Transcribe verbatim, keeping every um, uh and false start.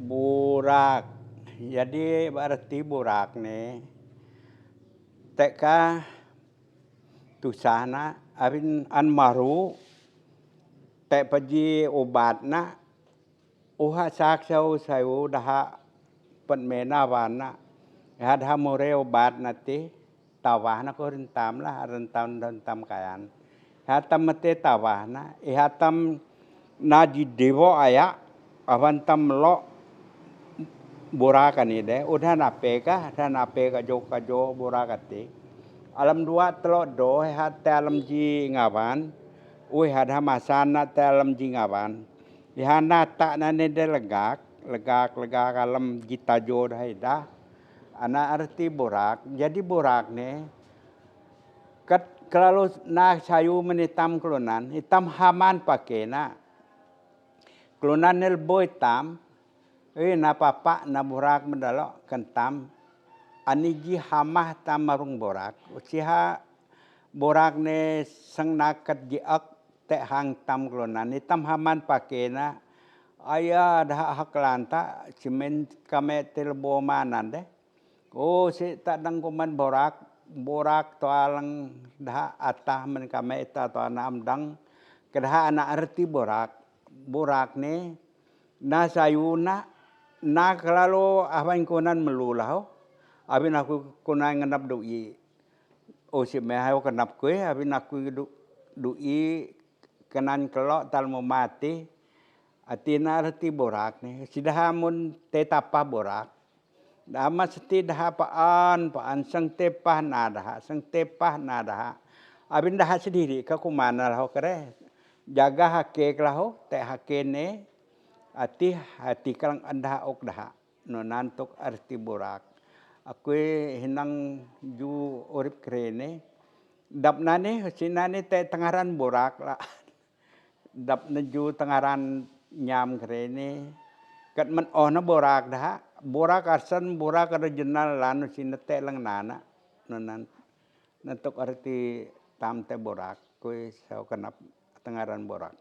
Borak. Jadi, arti borak ne, teka tusah na, abin an maru, te paji obat na, uha sak sayu sayu daha pen mena wan na, ya daha more obat na te, tawah na ko rentam lah, rentam, rentam kayan. Iha tam mete tawah na, iha tam na ji dewo aya, awan tam lo borak ani de, udah na peka, udah na peka jo kajo borak ati. Alam dua telo do, iha te alam ji ngawan, ui iha dah masan na te alam ji ngawan. Iha na tak na ne de legak, legak, legak alam ji tajo dah ida. Ana arti borak, jadi borak ne, kat kelalu na sayu men itam kelunan, itam haman pake na. Kelunan nel boi tam, eh, na papa, na borak mendalo kentam, ani ji hamah tam marung borak. Usiha borak ne seng na kat ji ak, te hang tam kelunan, itam haman pake na, aya dah hak lanta, simen kame tel bo manan de. O, si tak dang kuman borak, borak to alang dah atah men kame ta to anam dang. Kedah ana arti borak, borak ne, na sayu na, na kelalu awan kunan melula ho, abin aku kunan ngenap dui. O, si me hayo kenap kue, abin aku du, dui kenan kelo tal mo mati, ati na arti borak ne, si daha mun te tapah borak. Dama seti daha paan, paan seng tepah na daha, seng tepah na daha. Abin daha sediri ka kumana lah ho kere. Jaga hake kelaho, te hake ne, ati, ati kelang an daha ok daha. No nantok arti borak. Aku hinang ju urip kere ne. Dap nane, si nane te tengaran borak lah. Dap na ju tengaran nyam kere ne. Kat men oh na borak daha. Borak arsan, borak original lanu sina te lang nana. Nunan, nantok arti tam te borak. Kui sao kenap tengaran borak.